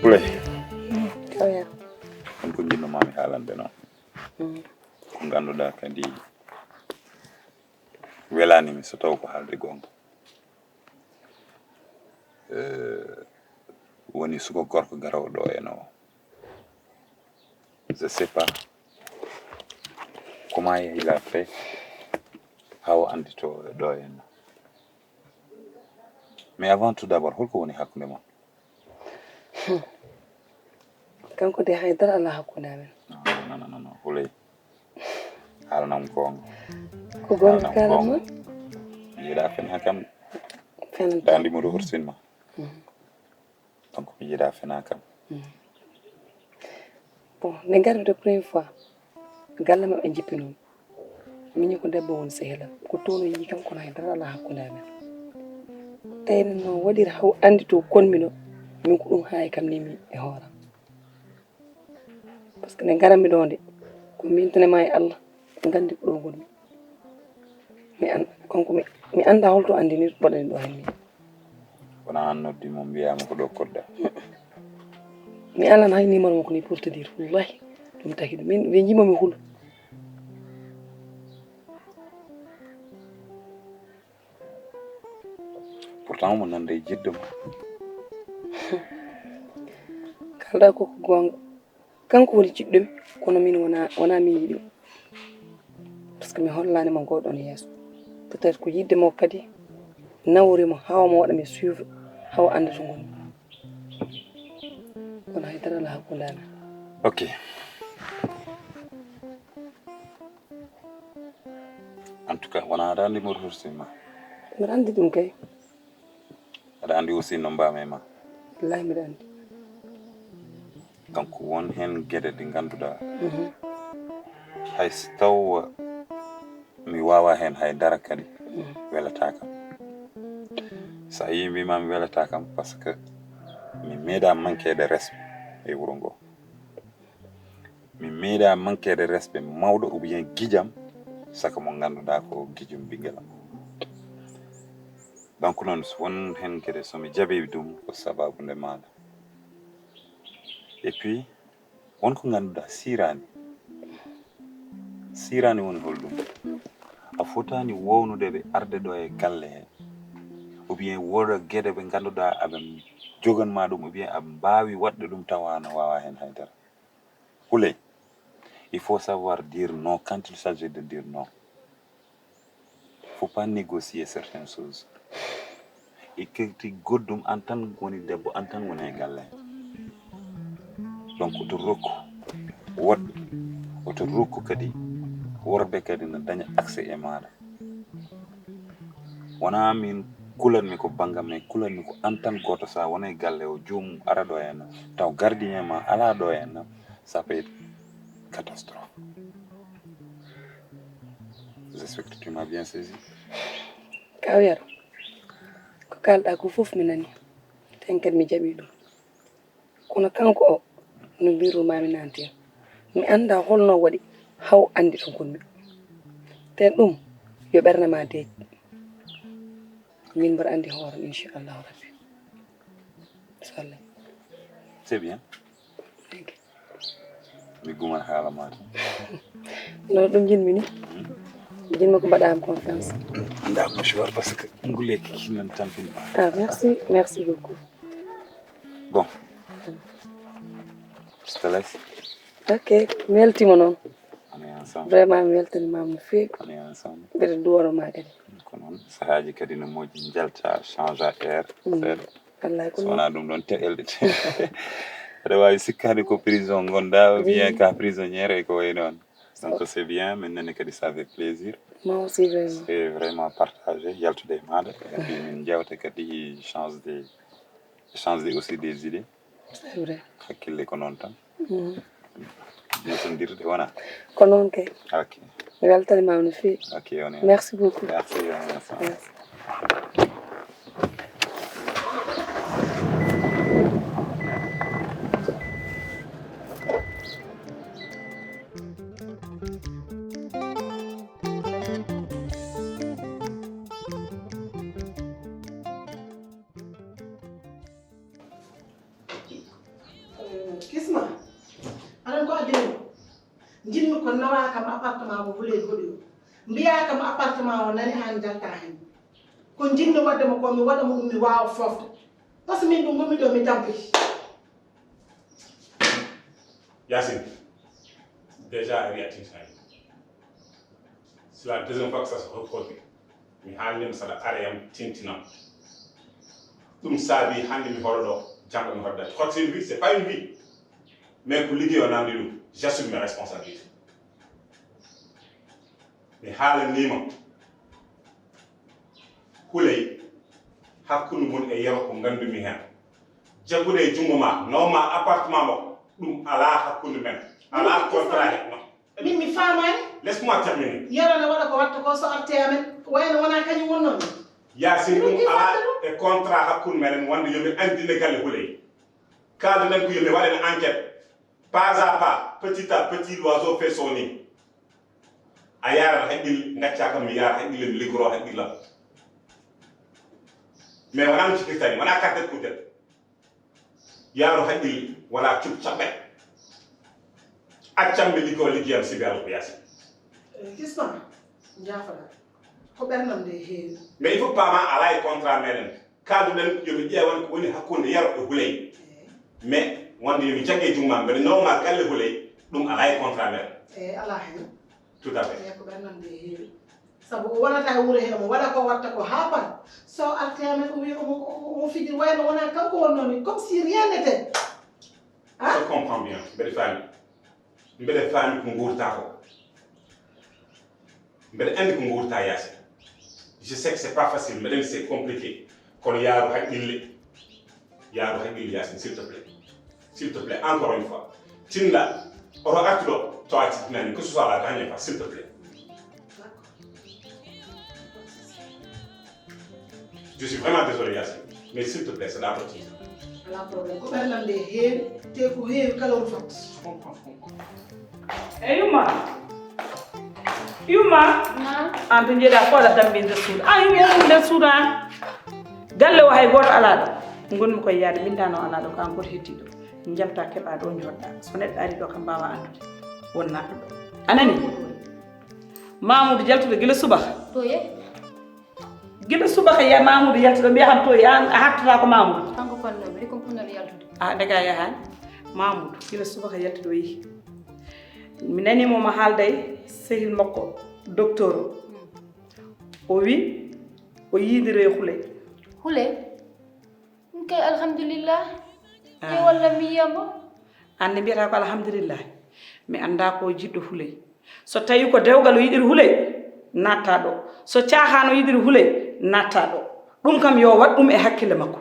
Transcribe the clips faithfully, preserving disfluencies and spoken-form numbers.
Kuley. Kawya. Ɗum ko njiɗno maa mi haalande noon. Mm. Ko ngannduɗaa kadi welaani mi so taw ko haalde goonga. Eh, woni suko gorko garoowo ɗo e no. Je sais pas. Comment il a fait? Haa o anndito ɗo e no. Mais avant tout d'abord, holko woni hakkunde mon? Kanko de hay dara alaa hakkunde amen. Non, non, non, non, non. Huley. Haalanam goonga. Ko goonga kaalan mon? Mi yiɗaa fena kam. Fena. Ɗa anndi mo ɗo horsin ma. Mhm. Donc mi yiɗaa fena kam. Mhm. Bon, nde ngarmi de première fois, galle maɓɓe jippinoon. Miñi ko debbo woni sehil am. Ko toon o yiyi kam, kono hay dara alaa hakkunde amen. Tawi noon waɗiri haw anndi to konmi ɗo, min ko ɗum haayi kam ni mi e hooram. Par ce que nde ngaranmi ɗo nde, ko mbintane ma e Allah, nganndi ko ɗo ngonmi. Mi an-, kanko mi, mi annda holto anndi ni mboɗani ɗo hen ni. Wona an noddi mo mbiyaama ko ɗo koɗɗa? Mi alan hay numéro makko ni pour te dire, wallahi. Ɗum taki ɗum. Min, ɓe njima mi hul. Pourtant omo nande e jiɗɗo ma. Kalɗa ko ko goonga. Kanko woni jiɗɗo mi, kono min wona, wona min yiɗi mo. Par ce que mi hollani mo ngoɗon yeeso. Peut-être ko yidde mo kadi nawri mo, hawa mo waɗa mi suivre, hawa annda to ngonmi. Kono hay dara alaa hakkunde amen. Ok. En tout cas, wona aɗa anndi mo retoursi ma? Mbiɗa anndi ɗum kay. Aɗa anndi aussi no mbaami e ma? Wallahi mbiɗa anndi. Donc won heen geɗe ɗe ngannduɗaa, mhm, hay so taw mi waawaa heen hay dara kadi, mhm, welataa kam. So a yii mbiimaa mi welataa kam, parce que mi meeɗaa manqueede respect e wuro ngoo. Mi meeɗaa manqueede respect mawɗo ou bien gijam, saka mo ngannduɗaa ko gijum ɓinngel am. Donc noon, so won heen geɗe so mi jaɓii ɗum, ko sababu nde maaɗa. Et puis, won ko ngannduɗaa siiraani. Siiraani woni holɗum? A fotaani wownude ɓe arde ɗo e galle he. Ou bien wooda geɗe ɓe ngannduɗaa aɓe jogan ma ɗum, ou bien aɓe mbaawi waɗde ɗum tawa no waawaa heen hay dara. Houleye, il faut savoir dire non quand il s'agit de dire non. Faut pas négocier certaines choses. E kadi goɗɗum, an tan woni debbo, an tan woni e galle. Donc oto rokku woɗɓe, oto rokku kadi worɓe kadi no daña accès e maaɗa. Wona min kulatmi ko banngam, mais kulatmi ko an tan gooto, so a woni e galle o, joomum ara ɗo henna, taw gardien ma alaa ɗo henna, ça peut être catastrophe. J'espère que tu m'as bien saisi. Kaw Yero, ko kaalɗaa ko fof mi nani, ten kadi mi jaɓii ɗum. Kono kanko o, no mbirru maa mi naan teen, mi anndaa holno waɗi haw anndi to ngonmi. Ten ɗum, yo ɓernde maa deej. Min mbaɗa anndi hooram, inchallahu rabbi. Inchallah. C'est bien. Thank you. Mi guman haala ma tan. No ɗum jinmi ni. Jinmi ko mbaɗa am confiance. Nda mouchoir parce que nguleki nan tampin ma. Ah, merci, merci beaucoup. Bon. Je te laisse. Ok, mi weltima noon. On est ensemble. Vraiment mi weltanima no feewi. On est ensemble. Mbeɗa duwano ma kadi. Ko noon, sahaaji kadi no moƴƴi, njalta, change air. Mm. Seeɗa. Wallahi ko so wona ɗum ɗon te'elde te. Aɗa waawi sikkaade ko prison ngonɗaa, ou bien ka prisonnière e ko wayi noon. Donc c'est bien, min nani kadi ça fait plaisir. Moi aussi vraiment. C'est vraiment partagé, yaltude e maaɗa. Et puis min njewta kadi change de, change de aussi des idées. C'est vrai. Hakkille ko noon tan. Mhm. Moƴƴondirde wona? Ko noon kay. Ok. Mi weltanima no feewi. Ok, on est. Merci beaucoup. Merci, on est ensemble. Merci. Ko nawa kam appartement mo Houleye hoɗi o. Mbiya kam appartement o nani an jalta hen. Ko jinno wadde mo ko mi waɗa mo ɗum mi wawa fofde. Parce que min ɗum ngonmi ɗo mi tampi. Yacine, déjà a ri a tintinaani. C'est la deuxième fois que ça se reproduit. Mi haalnima saɗa ara yam tintinam. Ɗum saabi hannde mi hoɗo ɗo, janngo mi hoɗda. Tu crois que c'est une vie? C'est pas une vie. Mais ko liggéey o namdi ɗum. J'assume mes responsabilités. Mi haalanima Houleye, hakkunde mum e Yero ko ngandumi hen. Jaggude e junngo ma, nawma appartement makko, ɗum alaa hakkunde men. Alaa contrat e ma. Min mi faamaani. Laisse-moi terminer. Yero ne waɗa ko watta ko so arte amen. Wayno wona kañum wonnoon. Yacine, ɗum alaa e contrat hakkunde meɗen wonde yo mi anndine galle Houleye. Kaalduɗen ko yo mi waɗen enquête. Pas à pas, petit à petit, l'oiseau fait son nid. A yaarat haqqille, ngacca kam mi yaara haqqille, mi liggoro haqqillam. Mais wonaa mi cikkirtani, wonaa carte d'identité. Yaaru haqqille, wala cub caɓɓe. Accam mi liggoo liggeyam sibi Allah ko Yacine. Kisma, njaafaɗa. Ko ɓernam nde heewi. Mais il faut paama alaa e contrat meɗen. Kaalduɗen yo mi ƴeewan ko woni hakkunde Yero e Houleye. Mais wonde yo mi jagge junngo ma, mbeɗa nawma galle Houleye, ɗum alaa e contrat meɗen. Eyi, alaa hen. Tout à fait. Eyi, ko ɓernam nde heewi. Sabu o wonata e wuro he, omo waɗa ko watta ko haa par. So arti amen o wi omo omo fijir wayno wona kanko wonno ni, comme si rien n'était. Je comprends bien, mbeɗa faami. Mbeɗa faami ko nguurta ko. Mbeɗa anndi ko nguurta Yacine. Je sais que c'est pas facile, mbeɗa anndi c'est compliqué. Kono yaaru haqqille. Yaaru haqqille Yacine, s'il te plaît. S'il te plaît, encore une fois. Tinla, oto artu ɗo, to a tintinani, que ce soit la dernière fois, s'il te plaît. Je suis vraiment désolé, Yacine. Mais s'il te plaît, c'est la petite. Alaa problème. Ko ɓernam nde heewi, te ko heewi kala rufat. E yumma. Yumma. An to jeeɗa ko waɗa dambe nder suudu. An yumma on nder suudu an. Galle o hay gooto alaa ɗo. Ngonmi koye yaade mbindano alaa ɗo ko an gooto heddi ɗo. Jalta keɓa ɗo jooɗɗa. So neɗɗo ari ɗo kam mbawa andude. Won naɗɗo ɗo. Anani? Mamoudou jaltuɗo gila subaka. To ye. Gila subaka ya Mamoudou yalti ɗo mbiya kam to ya a hattata ko Mamoudou. Kanko fanno mi rikon punnal yaltude. A daga yahani. Mamoudou gila subaka yalti ɗo yehi. Mi nani mo ma haalda e sehil makko docteur o. O wi o yiidire Houleye. Houleye? Ɗum kay alhamdulillah. Ye walla mi yiyamo. An ne mbiyata ko alhamdulillah. Mi annda ko jiɗɗo Houleye. So tawi ko dewgal o yiɗiri Houleye, natta ɗo. So caahan o yiɗiri Houleye, natta ɗo. Ɗum kam yo waɗ ɗum e hakkille makko.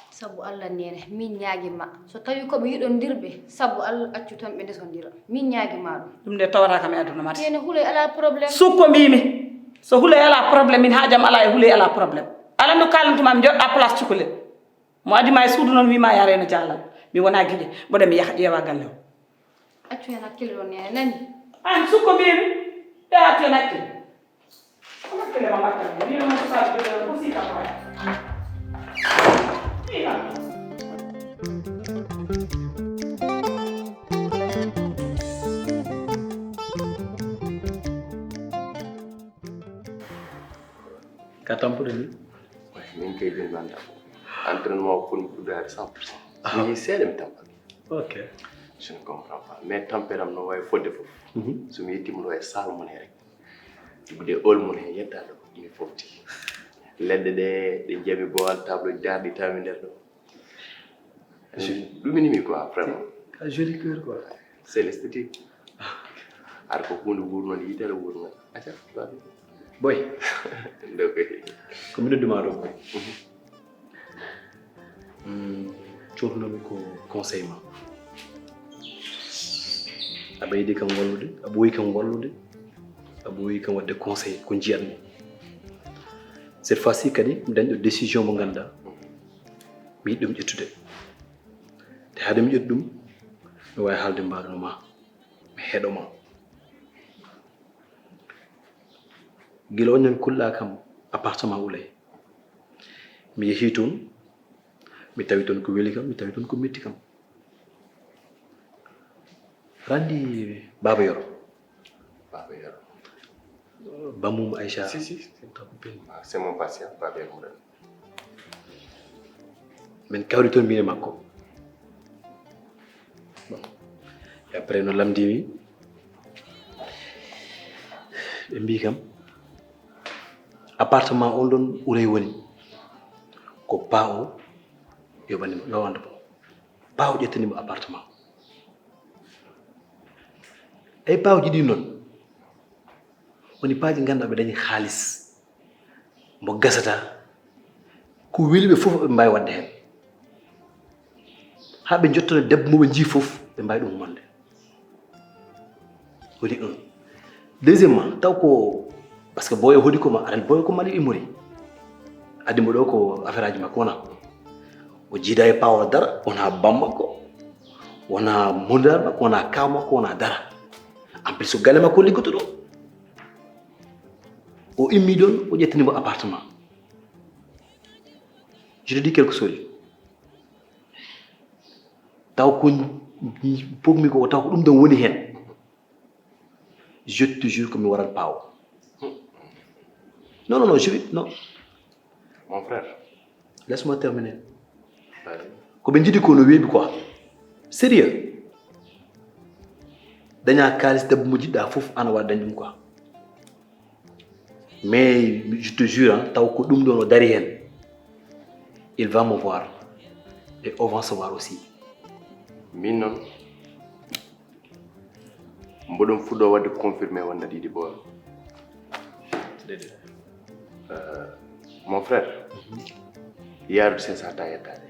Sabu Allah nene, min ñaagi ma. So tawi ko ɓe yiɗondirɓe, sabu Allah accu tan ɓe ndesondira. Min ñaagi ma ɗum. Ɗum nde tawata kam e aduna mate. Nene Houleye ala problème. Sukko mbimi. So Houleye ala problème, min haajam ala e Houleye ala problème. Ala no kalantuma mi joɗɗa place cukalel. Mo addi ma e suudu noon wima ya reeno jaalal. Mi wona giƴe. Mboɗo mi yaha ƴeewa galle o. Accu heen hakkille ɗon nene nani. An sukko mbimi. Ɓe accu heen hakkille. Ko hakkille ma mbatta mi. Wino mo sukaɓe joɗɗo ko sika ko. Sika. Ka tampude ni? Min kay min mi annda. Entraînement o foti mi fuddaade cent pour cent. Mi yehi seeɗa mi tampake. Ok. Je ne comprends pas. Mais tamperam no wawi fodde fof. So mi yettima ɗo e salle mum he rek. Jibde ol mum he yetta ɗo mi fofti. Leɗɗe ɗe ɗe njiyami bowal table uji darɗi tawmi nder ɗo. Ɗuminimi quoi vraiment. Ka joli cœur quoi. C'est l'esthétique. Ar ko hunde wurnode yitere wurnode. Aca. Boy. Ndoke. Ko mi nodduma ɗo. Cohlunomi ko conseil ma. Aɓa yiɗi kam wallude, aɓa woyi kam wallude, aɓa woyi kam wadde conseil ko jiyatmi. Cette fois ci kadi mi dañɗo décision mo ganduɗa mi yiɗi ɗum ƴettude. Te haade mi ƴettu ɗum mi wawi haalde mbaɗuno ma mi heɗo ma. Gila on ñami kulla kam appartement Houleye. Mi yehi toon mi tawi toon ko weli kam mi tawi toon ko metti kam. Aɗa anndi Baaba Yoro? Papa Yero. Bamum Aïcha. Si, si, si. Taw ko pin. Ah, c'est mon patient, Papa Yero Mourane. Min kawri toon min e makko. Bon. Et après no lamndimi, ɓe mbi kam appartement on ɗon ɓuray woni ko pa o yoɓanimo, yowanta mo. Pa o ƴettanimo appartement. Eyi, pa o jiɗi noon woni paaji ngannduɗaa ɓe dañi haalis mo gasata, ko weli ɓe fof ɓe mbaawi waɗde heen. Haa ɓe njottono debbo mo ɓe njii fof ɓe mbaawi ɗum wonde. Woni un. Deuxièmement, taw ko parce que boyo hoɗi ko ma aran boyo ko mali imori. Addi mo ɗo ko affaire aji makko wona. O jiida e pawo dara, wona bam makko, wona mondal makko, wona kaw makko, wona dara. En plus, so galle makko liggoto ɗo. O immi ɗon, o ƴettani mo appartement. Je te dis quelque chose. Taw ko pogmi ko taw ko ɗum ɗon woni heen. Je te jure ko mi waran pawo. Non, non, non, je vais, non. Mon frère. Laisse-moi terminer. Vas-y. Ko ɓe njiɗi ko no weeɓi quoi. Sérieux. Daña kaalis debbo mo jiɗɗa fof ana wawa dañ ɗum quoi. Mais je te jure, hein, taw ko ɗum ɗo no dari heen. Il va me voir. Et on va se voir aussi. Min noon, mboɗon fuɗɗo waɗde confirmé wonde ɗiɗi ɓoon. Euh, mon frère, yaarude sesa ta yettaade.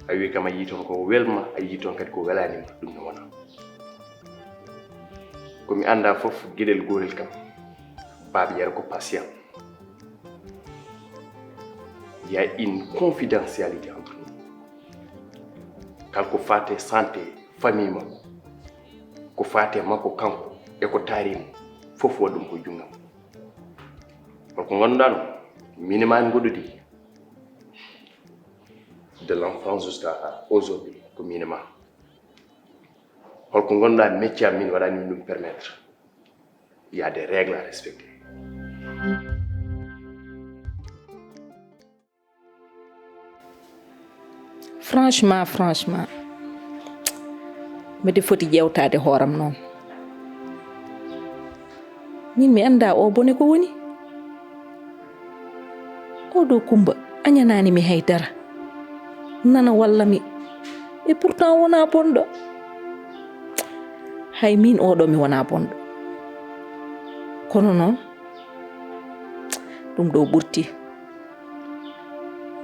A wi kam a yii toon ko welma, a yii toon kadi ko welaanima, ɗum no wona. Ko mi annda fof, geɗel gotel kam, Baaba Yero ko patient. Il y a une confidentialité entre nous. Kala ko faate santé famille makko, ko faate makko kanko e ko taarimo fof waɗ ɗum ko junngam. Holko ngannduɗaa no min e ma en ngoɗɗodii de l'enfance jusqu'à aujourd'hui ko min e ma. Holko ngannduɗaa métier am min waɗani min ɗum permettre. Il y a des règles à respecter. Franchement, franchement, mbeɗa foti ƴeewtaade hooram noon. Min mi annda o bone ko woni. Oɗo Kumba añanaani mi hay dara. Nana walla mi. Et pourtant wona bonɗo. Hay min oɗo mi wona bonɗo. Kono noon, ɗum ɗo ɓurti.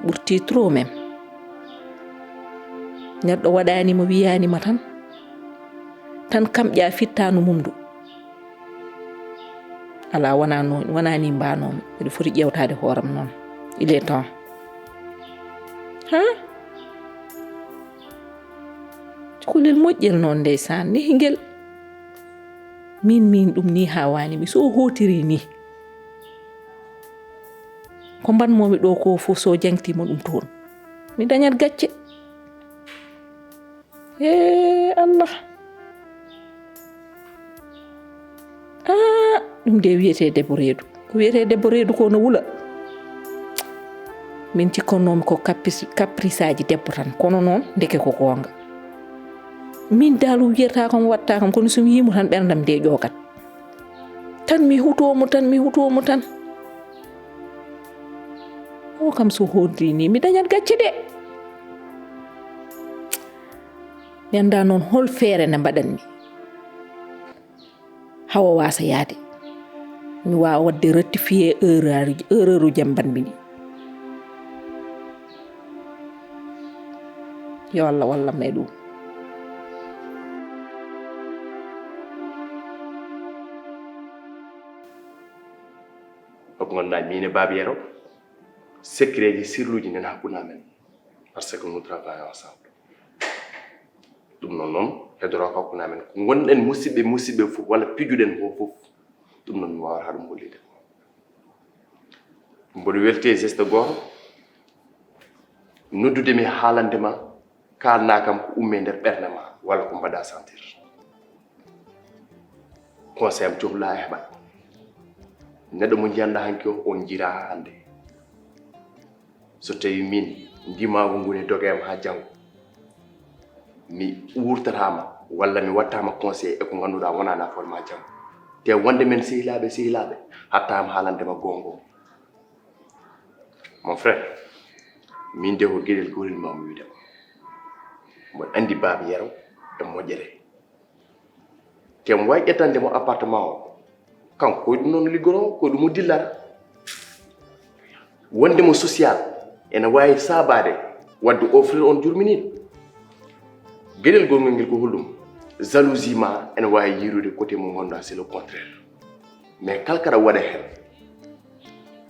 Ɓurti trop même. Neɗɗo waɗaani mo, wiyaani ma tan. Tan kam ƴa fittaandu mum ndu. Alaa, wonaa noon, wonaa ni mbaanoomi. Mbiɗa foti ƴeewtaade hooram noon. Il est temps. Ha? Cukalel moƴƴel noon ndeysaan, nehi ngel. Min, min ɗum ni haawaani mi, so o hootiri ni. Ko mbaɗ-moo-mi ɗo ko fof so jaŋtiima ɗum toon, mi dañat gacce. Ee Allah. Ah, ɗum de wiyetee debbo reedu. Ko wiyetee debbo reedu ko no wula. Min cikkonnoomi ko caprice, caprice aji debbo tan, kono noon ndeke ko goonga. Min daal wiyata kam watta kam, kono so mi yiimo tan ɓerndam de ƴoogat. Tan mi hutoo mo tan, mi hutoo mo tan. O kam so hoodri ni, mi dañat gacce de. Mi annda noon hol feere nde mbaɗanmi. Hawa wasa yaade. Mi waawa waɗde rectifier erreur, erreur uji am mbaɗmi ɗi. Yo Allah wallam e ɗum. Ko ngonndaa min e Baaba Yero, secret ji sirluuji nen hakkunde amen, parce que nous travaillons ensemble. Ɗum noon noon hedoro ko hakkunde amen, ko ngonɗen musidɓe musidɓe fof walla pijuɗen fof fof, ɗum noon mi waawata ɗum hollitde. Mboɗo welti e geste gooto, noddude mi haalande ma, kaalna kam ko umme nder ɓernde ma walla ko mbaɗa sentir. Conseil am cohluɗaa e heɓat. Neɗɗo mo njiyanɗaa hanki o, on njiraa haa hannde. So tawii min, ndimaagu ngu ne doga e am haa janngo, mi wuurtataama walla mi wattaama conseil e ko ngannduɗaa wonaa nafoore ma janngo. Te wonde men sehilaaɓe, sehilaaɓe, hatta am haalande ma goonga o. Mon frère, min de ko geɗel gotel mi wiide ma. Mboɗo anndi Baaba Yero e moƴƴere. Te mi waawi ƴettande mo appartement o. Kanko ko ɗum noon liggono, ko ɗum o dillara. Wonde mo social, ene waawi saabaade, waɗde offrir on jurminiiɗo. Geɗel gongol ngel ko holɗum? Jalousie ma ene waawi yiirude côté mo ngannduɗaa c'est le contraire. Mais kala kaɗa waɗa heen,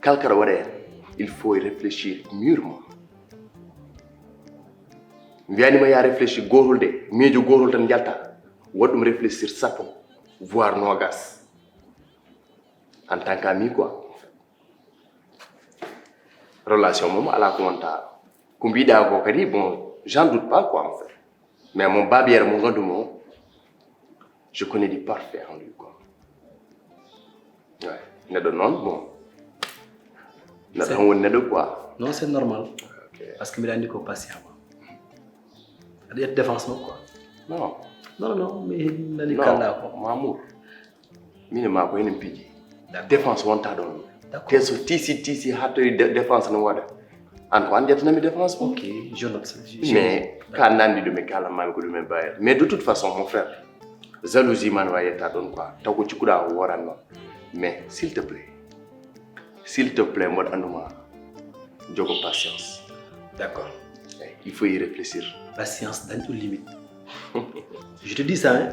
kala kaɗa waɗa heen, il faut réfléchir mûrement. Mbiyanima ya réfléchir gootol de, miijo gootol tan njalta. Waɗ ɗum réfléchir sappo, voire noogas. En tant qu'ami quoi. Relation moom alaa ko wonta. Ko mbiɗa ko kadi, bon, j'en doute pas quoi en fait. Mais mon Baaba Yero mo nganndu mo, je connais du parfait en lui quoi. Ouais. Neɗɗo noon, bon, neɗɗo tan woni neɗɗo quoi. Non, c'est normal. Ok. Parce que mbiɗa anndi ko patient quoi. Aɗa ƴetta défense makko quoi. Non. Non, non, non, mi nani kala ko. Mamour, min e maa ko enen piji. D'accord. Défense wonta ɗon. D'accord. Te so tiisi, tiisi, haa toyi dé-, défense no waɗa. An ko an ƴettanami défense o. Ok, je note ça. Je, je, mais d'accord. Ka nanndi ɗum e kala mami ko ɗum e bayal. Mais de toute façon, mon frère, jalousie man wa yetta ɗon quoi. Taw ko cikkuɗa o woran noon. Mais s'il te plaît, s'il te plaît, mboɗo annuma, jogo patience. D'accord. Eh, il faut y réfléchir. Patience dañ ɗum limite. Je te dis ça, hein.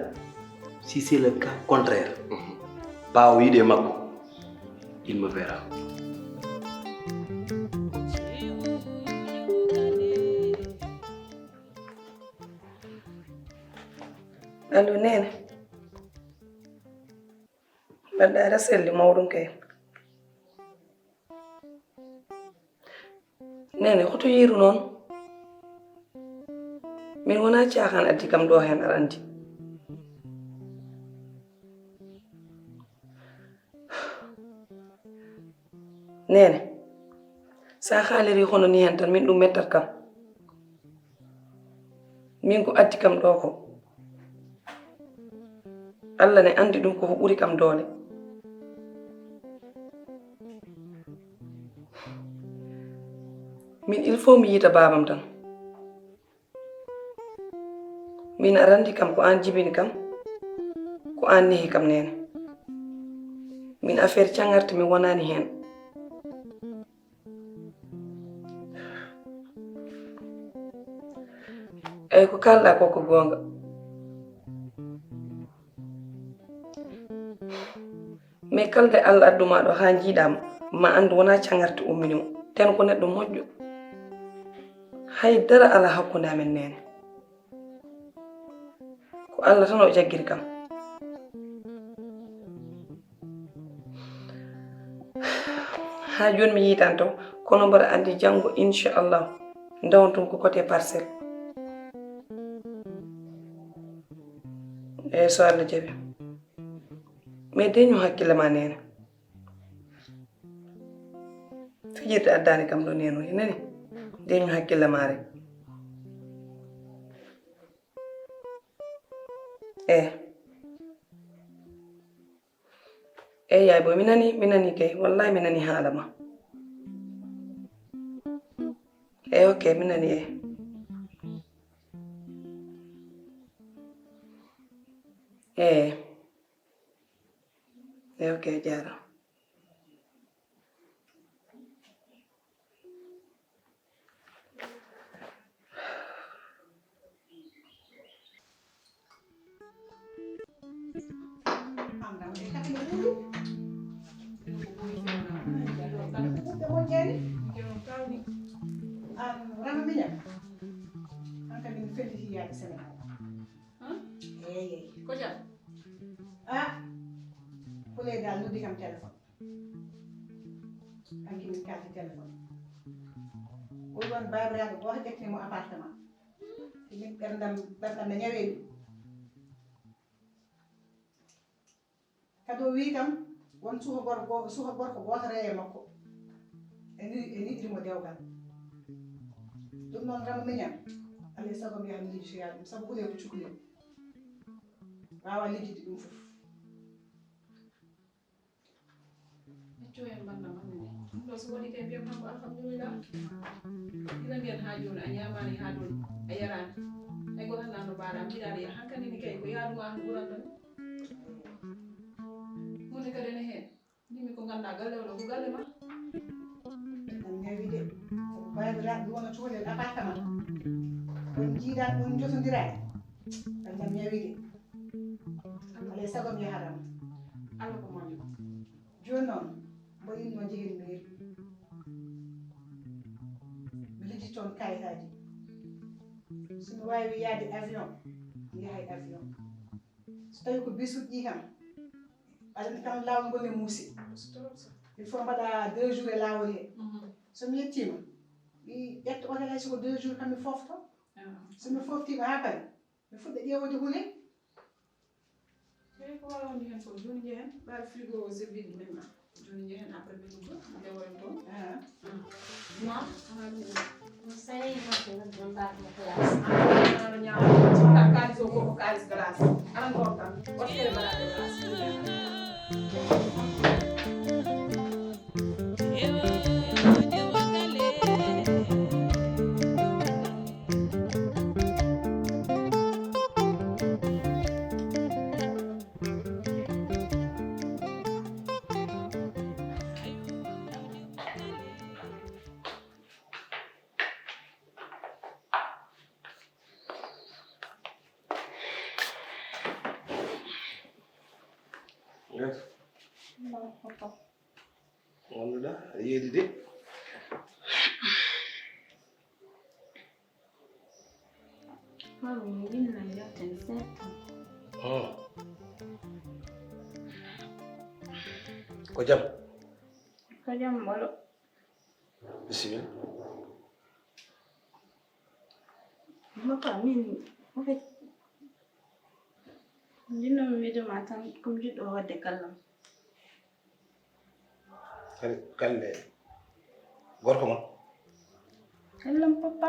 Si c'est le cas contraire, mhm, ɓaawo yiide makko, il me verra. Allo, Neene. Mbaɗɗa aɗa selli mawɗum kay. Neene, hoto yiiru noon. Min wonaa caahaan addi kam ɗo heen, aɗa anndi. Neene, so a haaliri hono ni heen tan, min ɗum mettat kam. Min ko addi kam ɗo ko, Allah ne anndi ɗum ko ko ɓuri kam doole. Min, il faut mi yiita baabam tan. Min, aɗa anndi kam ko aan jibini kam, ko aan nehi kam, Neene. Min, affaire caŋarte mi wonaani heen. Eyi, ko kaalɗaa ko, ko goonga. Mais kala nde Allah addu ma ɗo haa njiiɗaa mo, ma anndu wonaa caŋarte ummini mo. Tan ko neɗɗo moƴƴo. Hay dara alaa hakkunde amen, Neene. Ko Allah tan o jaggiri kam. Haa jooni mi yiitan taw, kono mboɗo anndi janngo, inchallah, ndawon toon ko côté Parcelles. Eeyi, so Allah jaɓi. Mais deñu hakkille ma, Neene. Fijirde addaani kam ɗo, Neene, a nani? Deñu hakkille ma rek. Eh. Eh, yaay boy, mi nani, mi nani kay. Wallahi mi nani haala ma. Eh, ok, mi nani, eh. Eh. Eh, ok, a jaaraama. An, Rama Miñam, an kam min felliti yaade Sénégal. Eey, eey. Ko jam? Ah, Fulay daal noddi kam téléphone. Hanki min kaaldi téléphone. O wiy on baabiraaɗo gooto ƴettini mo appartement. Min ɓerndam, ɓerndam ne ñaweeɗi. Kadi o wii kam, won suka gorko, suka gorko gooto rewe makko. E ni, e ni iri mo dewgal. Ɗum noon, Rama miñam, alay sago mi yaha mi lijjoya ɗum, sabu hulee ko cukalel. Waawa lijjide ɗum fof. Accu en bannda man ne. Ɗum ɗo so waɗi kay mbiyam tan ko alhamdulillah. Ina mbiyan haa jooni a ñaamaani haa jooni a yaraani. Hay gooto anndaa no mbaɗaa mbiɗaani ya hankadi ni kay ko yaaduma an ɓuranta mi. Huunde kadi ene heen. Mbimi ko nganndaa galle o ɗo ko galle ma. Ɗum ñawi de. Ko baybiraaɓe wona cukalel appartement. On njiidaa on jotondiraani. Ɗum ñawi de. Alay sago mi yaharam. Alla ko moƴƴo. Jooni noon, mbo yinno njehen mairie. Mi lijji toon kayitaaji. So mi waawi yaade avion, mi yahay avion. So tawi ko bisuuji ɗi kam, aɗa anndi kam laawol ngol ne muusi. Il faut mbaɗa deux jours e laawol he. So mi yettiima, mi ƴetta otel hay soko deux jours kam mi fofto. So mi foftiima haa kadi, mi fuɗɗa ƴeewde huunde. Eyi, ko waawde heen ko jooni njehen, ɓaade frigo o servir ɗumen ma. Jooni njehen après ɓe luggo, ndeworen toon. Ah. Mm. Non, ah, ɗum ɗum. Ɗum sey yimɓe ɓe ɗum mbaɗa ɗum classe. Ah, aɗa ñaama. Ka kaalis o ko ko kaalis glace. Aɗa ngoon tan. Wattere mbaɗa ɗum glace. Yes. Wonduɗa, aɗa yeedi de. Mami, mi winnan yettan seeɗa. Hmm. Ko jam? Ko jam, Ɓolo. Bisimilla. Papa, min, en fait, njiɗnoomi wiide ma tan, ko mi jiɗɗo waɗde gallam. Kadi, galle gorko ma? Gallam, papa.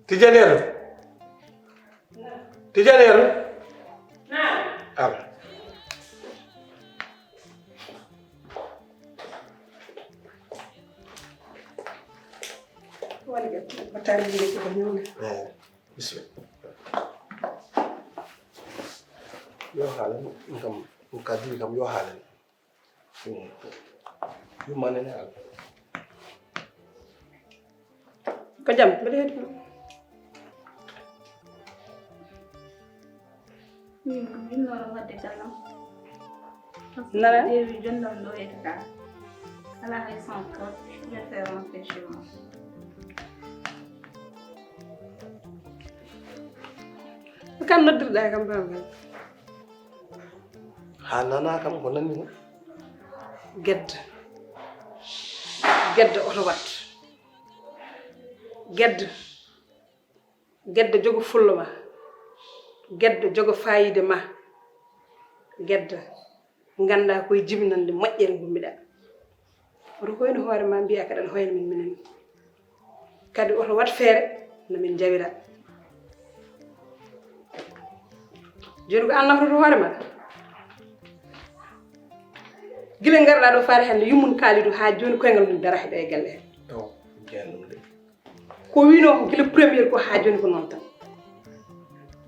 Tijaniya to? Tijaniya to? Naam. Ala. Woni ɓe batali yimɓe ko ñawna. Eh, bisimilla. Yo haalen, ɗum kam, ɗum ka diri kam, yo haalen. Ɗum, yumma nene Alla. Ko jam, mbeɗa heɗi ma. Min ko mi winnoɗo wadde gallam. Nana? Ƴeewi jondam ɗo e kaka. Ala hay cent francs, je vais faire rentrer chez moi. Kan noddirɗa kam, Baba? Haa nana kam ko nanmi ko. Gedda. Gedda oto wat. Gedda. Gedda jogo fullo ma. Gedda jogo faayiida ma. Gedda. Nganndaa koye jibinande moƴƴere ngummiɗaa. Oto hoynu hoore ma, mbiyaa kaɗa aɗa hoyna min minen. Kadi oto waɗ feere no min njawira. Jooni ko aan nafroto hoore ma. Gila ngarɗaa ɗo faade hannde, yummum Kalidou haa jooni koyngal mum daraaki ɗo e galle he. Taw, jeyan ɗum de. Ko wiinoo ko gila première ko haa jooni ko noon tan.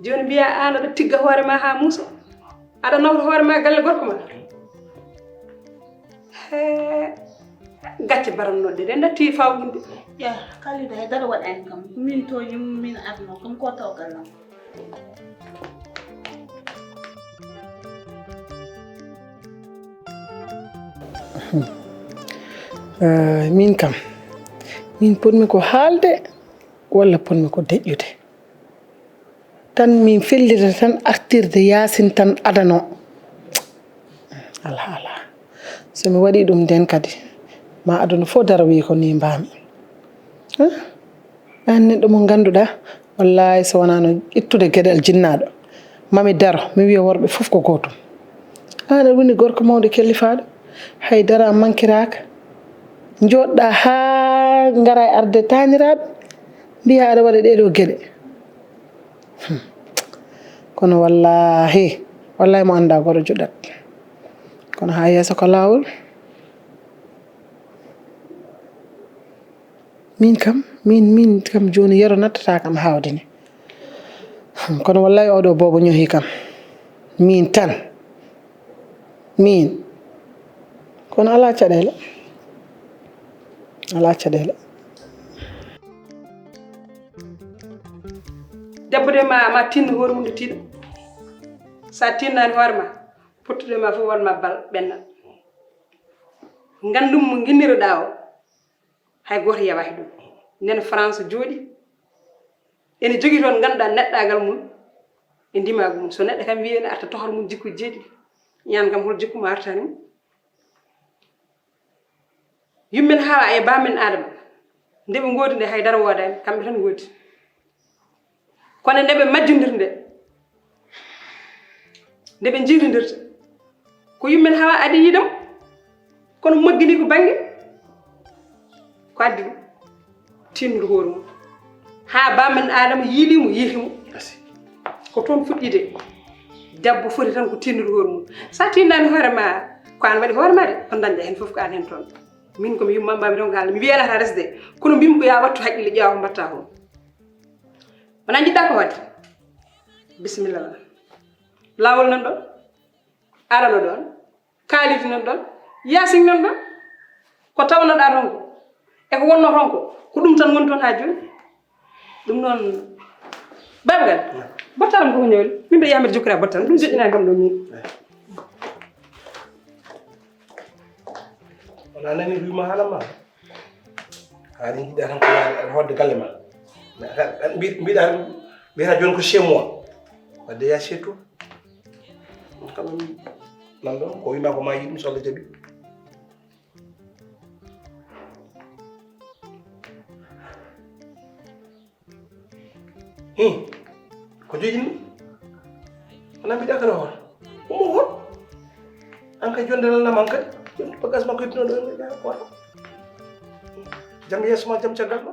Jooni mbiyaa aan aɗa tigga hoore ma haa muusa. Aɗa nawta hoore ma galle gorko ma. Hee, gacce barannoɗe ɗe natti fawɗinde. Ya, Kalidou hay dara waɗani kam. Ko min to yum min adno kam ko taw gallam. Ah, min kam, min potmi ko haalde walla potmi ko deƴƴude. Tan min fellita tan artirde Yaasin tan adano. Alaa, alaa. So mi waɗii ɗum nden kadi, ma aduna fof daro wii ko nii mbaami. Hah? Aan neɗɗo mo ngannduɗaa, wallaahi so wonaano ittude geɗal jinnaaɗo, Mami daro, mi wiya worɓe fof ko gootum. Aan aɗa woni gorko mawɗo kellifaaɗo, hay dara mankiraaka. Njooɗɗaa haa ngara e arde taaniraaɓe, mbiyaa aɗa waɗa ɗee ɗoo geɗe. Hmm. Kono wallaahi, wallaahi mo anndaa goɗɗo joɗat. Kono haa yeeso ko laawol. Min kam, min, min kam jooni yero nattata kam haawde ni. Hmm, kono wallaahi oɗo boobo ñohi kam. Min tan. Min. Kono alaa caɗeele. Alaa caɗeele. Debbo de ma, ma tinno hoore mum nde tiiɗa. Sa tinnaani hoore ma, pottude ma fof wonma bal ɓenna. Ngandum mo nginniroɗaa o, hay gooto yawaaki ɗum. Nen France jooɗi. Ene jogii toon ngannduɗaa neɗɗaagal mum e ndimaagu mum. So neɗɗo kam wiyii ene arta tohor mum jikkuuji jeeɗiɗi, ñaan kam hol jikku mo artani mum? Yummen Hawa e baamen Adama, nde ɓe ngoodi nde hay dara woodaani, kamɓe tan ngoodi. Kono nde ɓe majjondir nde, nde ɓe njiitondirta, ko yummen Hawa adi yiidam, kono moggini ko bannge, ko addi ɗum, tinnude hoore mum. Haa baamen Adama yiili mo, yiiti mo. Ko toon fuɗɗii de. Debbo foti tan ko tinnude hoore mum. Sa tinnaani hoore ma, ko aan waɗi hoore ma de, on dañƴa heen fof ko aan heen toon. Min ko mi yumma mbaami toon ko Alla. Mi wiyaani hata resde. Kono mbimi ko ya wattu haqqille ƴeewa ko mbatta ko. Wona njiɗɗa ko waɗde. Bisimilla ma. Laawol nan ɗon. Arano ɗon. Kaalidi nan ɗon. Yaasin nan ɗon. Ko tawnoɗa toon ko. E ko wonno toon ko. Ko ɗum tan woni toon haa jooni. Ɗum noon, Baaba Gal, bottal am ko ñawli. Min mbiɗa yamir jokkira bottal am. Ɗum joƴƴinaa kam ɗo min. Wona nani wiima haala ma. Haali jiɗɗa tan ko yaade aɗa hoɗde galle ma. Mbiɗa tan mbiyata jooni ko chez moi. Wadde ya chez toi. Kala nan ɗon ko wiima ko ma yiɗum so Allah jaɓi. Hmm. Ko joƴƴini? Wona mbiɗa kala hoore. Ummo hoto. An kay jonde lalla man kadi. Jonde bagage makko ittino ɗo, ɗo, ɗo, ko wata. Jam yeeso ma, jam caggal ma.